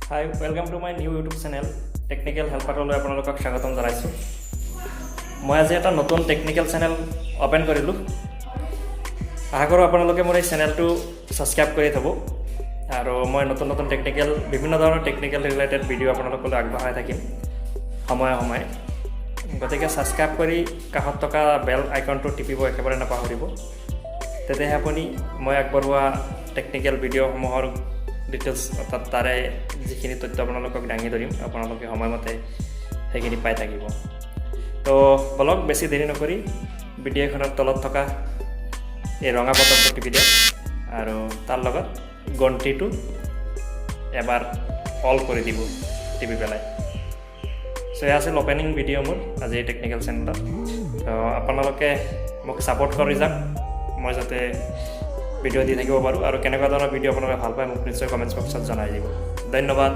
Hi, welcome to my new YouTube channel. Technical হেল্পাৰলৈ আপোনালোকক স্বাগতম জনাইছোঁ। মই আজি এটা নতুন টেকনিকেল চেনেল অ'পেন কৰিলোঁ। আশা কৰোঁ আপোনালোকে মোৰ এই চেনেলটো ছাবস্ক্ৰাইব কৰি থ'ব আৰু মই নতুন নতুন টেকনিকেল, বিভিন্ন ধৰণৰ টেকনিকেল ৰিলেটেড ভিডিঅ' আপোনালোকলৈ আগবঢ়াই থাকিম সময়ে সময়ে। গতিকে ছাবস্ক্ৰাইব কৰি কাষত থকা বেল আইকনটো টিপিব একেবাৰে নাপাহৰিব। তেতিয়াহে আপুনি মই আগবঢ়োৱা টেকনিকেল ভিডিঅ'সমূহৰ ডিটেইলছ, অৰ্থাৎ তাৰে যিখিনি তথ্য আপোনালোকক দাঙি ধৰিম, আপোনালোকে সময়মতে সেইখিনি পাই থাকিব। তো বলক, বেছি দেৰি নকৰি ভিডিঅ'খনৰ তলত থকা এই ৰঙা বটনটো টিপি দিয়ক আৰু তাৰ লগত ঘণ্টিটো এবাৰ অল কৰি দিব টিপি পেলাই। চ' এয়া আছিল অ'পেনিং ভিডিঅ' মোৰ আজি এই টেকনিকেল চেনেলত। তো আপোনালোকে মোক ছাপোৰ্ট কৰি যাওক, মই যাতে ভিডিঅ' দি থাকিব পাৰোঁ। আৰু কেনেকুৱা ধৰণৰ ভিডিঅ' আপোনালোকে ভাল পায়, মোক নিশ্চয় কমেণ্টছ বক্সত জনাই দিব। ধন্যবাদ।